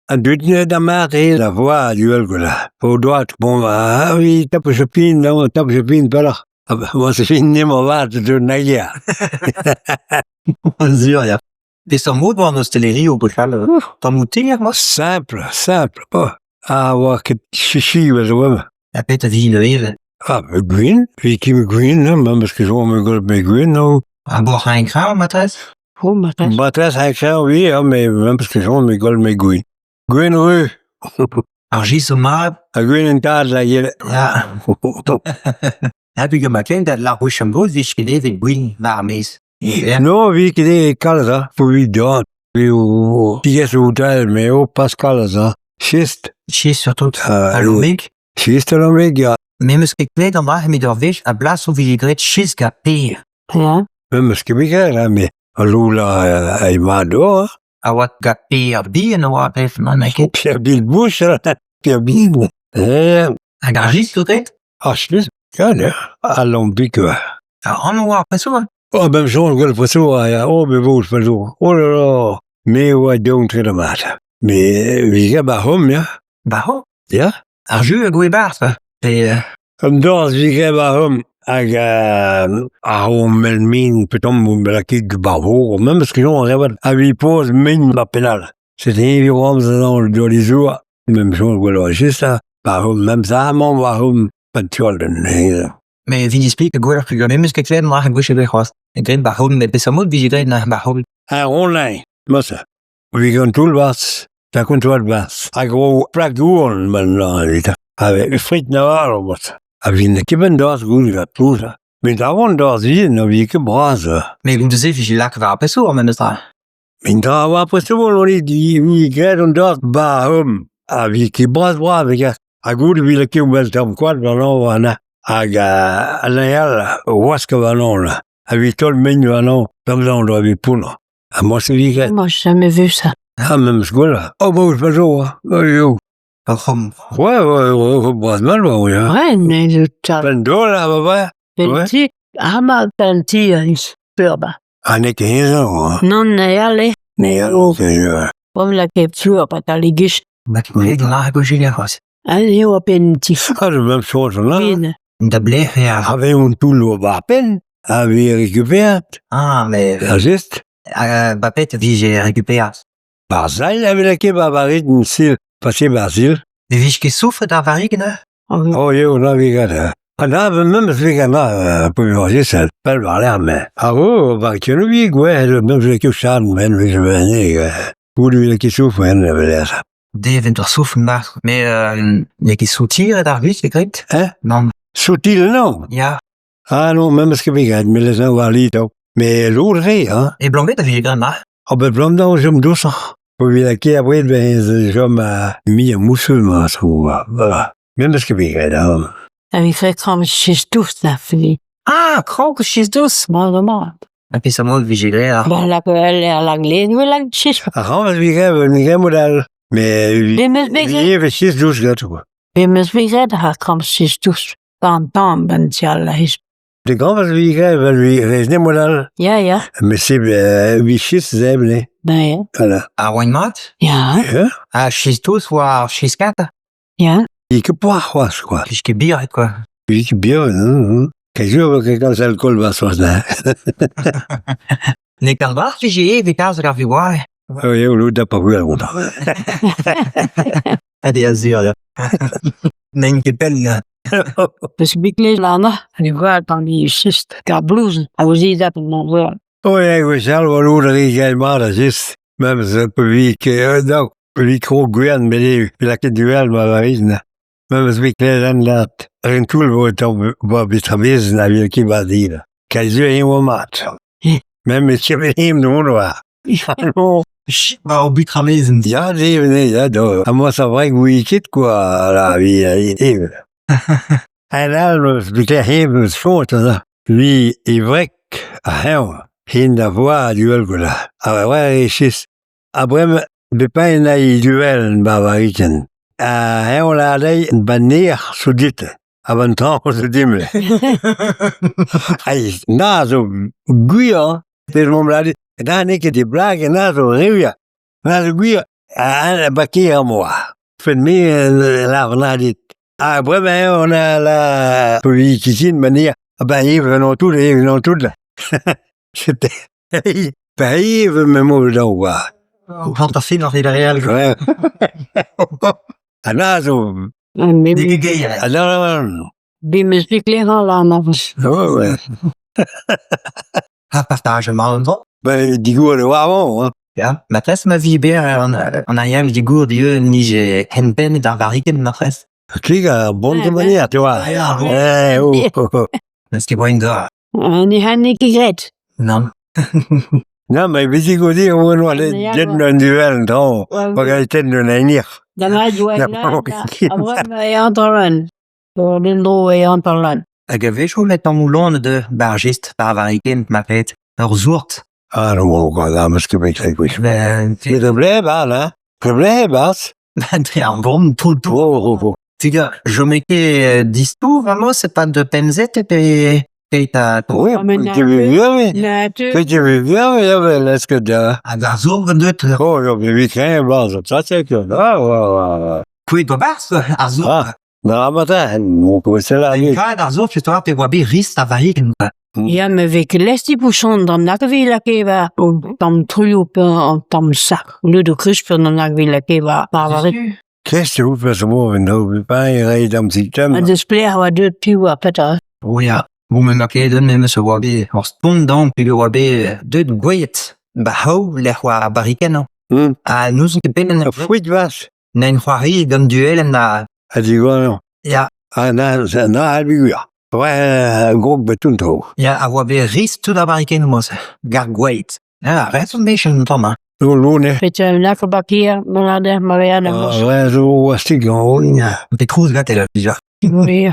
An dud neuze da mare da voa a-du gwella. O doa bon ah oui tap chopin non tap chopin pelloc'h. Ah bah moi c'est fini emañ vat deuet na ya. Sur ya. Peseurt mod 'oa an ostelerioù gwechall? Tammoù tier 'moa? Simpl, simpl, oh. Ah oa ket chichi a zo amañ. Ha petra 'vije da vevañ? Ah ben gwin, evit ket gwin, hein, parce que zo me gwell me gwin, non. Ha boc'h eñ kreñv matresse? Oh, matresse. Matresse eñ kreñv, oui, hein, mais même parce que zo me gwell me gwin. Gwin ruz. Ar jis zo mat. Ha gwin en tad la yel. Ya. Ha peogwir ma kent da lâr gwech am boz 'vije ket evet gwin war ar maez. No, vi ket evet kalz, hein, po vi deoc'h. Vi o tiez o dal, me o pas kalz, hein. Chist. Chist surtout. Ah, Ha lomig. Chist a lomig, ya. Me 'meus ket klevet an dra nemet ur wech a blasoù 'vije graet chist gant per. Ya. Me 'meus ket bet graet, hein, mais Lola a mat d'ober. A oa gant Per bihan a oa bref, ma n'eo ket. Pierre Bill Bush, Pierre Bill. Eh, Hag ar jist zo graet? Ar jist, ya, ya. Al lambig, ouais. Ar anv oa ar presour? Oh, ben soñj gwell presour, ya. Oh, me vo presour. Oh là là. Me oa deomp tre da mat. Mais vi ba hom, ya. Ba hom? Ya. Ar jeu a goe barzh, pe... Un dorzh vi graet ba hom hag ar mel min petomp lakaet ba vor memes ket on revet a vi poz min ba penal. Setu eñ eo amzer an dolizour mem soñj gwelloc'h just ba hom mem sa mañ war hom pentual den. Mais evit explique gwelloc'h peogwir me 'meus ket klevet marc'h gwech ebet c'hoazh. Graet ba hom met peseurt mod 'vije graet neuze ba hom? Ar online, masa. Evit an toull-barzh, da kontoad-barzh. Hag o plak dour maintenant evit. Avec frit naval mat. Ha vin ket ben doaz goude va plouz. Met avant doaz vin na vi ket bras. Mais goude-se 'vije lakaet war ar pesour memes tra. Met dra war pesour on vi graet an doaz ba hom. Ha vi ket bras bras gas. Ha goude vi lakaet wel tamm koad warnañ warnañ. Hag an all wask warnañ. Ha vi taol mein warnañ, tamm doa vi pounner. Ha moi c'est vi Moi jamais vu ça. Ah, memes gwell. Oh, bah, pas zo, hein. Oh, yo. Ur c'hom. Ouais, ouais, ouais, bras mal, ouais, hein. Ouais, mais je t'as Penn-dol, ah, bah, ouais. Penn-ti, ah, ma penn-ti, peur ba. Ah, n'eo ket hezhañ, hein. Non, ne allez. Ne allez, c'est Bon, la ket fleur, pa ta ligich. Ma ket gant ar gwech c'hoazh. Ah, eo a penn-ti. Ah, le même chose, là. Da blec'h eo ar... A vez un toull war penn, a vez récupéret. Ah, mais... Ar gest. Ba pet a vije récupérat. Bar sail a vez ket ba varig un sil, passé bar sil. Ne vije ket soufret ar varig neuze? Oh, eo, na vez ket. Ha na, memes vez ket na, pour manger, ça pell war l'air, mais... Ah, oh, ba ken vi, ouais, même vez ket chan, men vez ket, goude vez ket soufret, men, vez Devent ur soufr mat, met n'eo ket soutiret ar gwech, graet? Hein? Nann. Soutil, non? Ya. Ah non, memes ket bet graet, met lezenn war litav. Mais lourd re, hein? E Blanvet a vije graet mat. Ah ben Blanvet on chom dousoc'h. O vit lakaet abred ben chom mi a mousseul ma tro. Voilà. Memes ket bet graet, hein. A vi graet kramm chis dous na fini. Ah, krog chis dous! Mat mat. Ha peseurt mod 'vije graet ar... Ben la l'anglais, nous la chis. Ar c'hañv 'vije graet, ne graet mod all. Mais Me 'meus bet graet. e vez chis dous ganto quoi. Me 'meus bet graet ar kramm chis dous. An tamm ben ti all his. De grañv 'vije graet, vez ne mod all. Ya, ya. Mais c'est vi chis zeble. Ben ya. Voilà. Ar oain mat? Ya. Ya. Ha chis dous oa ar chis kat? Ya. Il ket poar c'hoazh quoi. Vije ket biret quoi. Vije ket biret, non, non. Ket sur ket kalz alkool 'ba soaz neuze. N'eo ket ar vije eo kalz hag ar vugale. Oh eo lod da pa gwell gontañ. Ha de azur ya. N'en ket pell na. Peus bikle lana, hag gwall pan vi just gar blouz a ozi dat an gwall. Oh ya, gwechall oa lod a re gael mat a just. Memes pe vi ket daou, pe vi krog gwenn met eo lakaet duel ma varizn. Memes bet klevet an dat. Un toull vo tamm boa bet travezen a vi ket bat din. Kalz eo oa mat. Memes ket him non oa. Ba o but travezen. Ya, de, ya, do. Ha moi ça vrai oui ket quoi, la vi evel. Un all eus bet him eus faot da. Vi e wreg a c'heñv hen da voa duel gwella. Ha ouais e chis. Ha bremañ bep-eil e duel 'ba va week-end. Ha eñ lâr dezhi 'ba nec'h zo dit ha 'ba 'n traoñ zo dimp. Ha na zo gwir pezh 'momp lâret na n'eo ket e blag na zo re wir. Na zo gwir. Ah, baki ar moa. Fen-me lar dit. Ah, bremañ eo on a la politicienne manière. Ah ben, Yves venant tout, Yves venant tout là. C'était... Ben, Yves, me mo da oa. C'hoant ar fin ar real. Ouais. Ah na zo... Me N'eo ket gaer. Ah non, non, non. Bi meus bet klevet an añvez. Ouais, ouais. Ha partage ma an dro. Ben, digour eo avant, hein. Ya, ma tres ma vi ber an, an ayam digour dieu nije henpen d'ar variken ma tres. Klik a bon Ouais, manière, tu vois. Ya, Eh, oh, oh, oh. Neus ket boain da. Ni han n'eo ket graet. Non. Non, mais visi godi, on oa Mais ya, den un duel, non. Hag a ten un einir. Da ma doa Na, na, pardon. a bremañ e antalan. An dro e antalan. Hag a wech o met an moulon de bar gest par variken ma pet. Ur zourt. Ah, non, bon, quoi, là, meus ket bet greit, oui. Ben, Mais de blé, ba, là. De blé, bas. ben, tre an bon, tout tout. Oh, oh, oh. Figa, je me ket distou, vamos, c'est pas de pemzet pe pe ta Oui, Ah, mais tu veux bien, oui. Na tu. Que tu veux bien, oui, mais laisse que da. Hag ar zour gant deut. Oh, yo, mais oui, créé, bas, ça, c'est que, ah, ouais, ouais, ouais. Kouet doa bars, ar zour. Ah. Non, matin, on commençait là, oui. Kad ar zour, tu toa pe oa bet rist a variken. Ya, me vez ket lesti pouchon d'an nagvi la keva. O tamm truio pe an tamm sak. Le do krus pe an nagvi la keva. Par var Qu'est-ce que vous faites, moi, non, pas, il rei d'am système. An deus pler oa deut piv ar petra. O ya, bon me ma ket me meus oa bet ur spont dan pe oa bet deut gouiet. Ba hou lec'h oa bariken. Hmm. Ha n'ouzon ket ben A fouet vas. n'en c'hoari gant duel en a... A di gant, Ya, ah, na, sa- na, a bigur. Ouais, un gros betoun tro. ya a oa bet rist tout ar bariken moz. Gar gouiet. Ya, ret on mech an tamm, hein. No, lone. Petra un ak bakier, ma la der, ma vea na Ah, mos. ouais, zo, oa stig, an, oh, Pe kroz gat el, dija. Oui.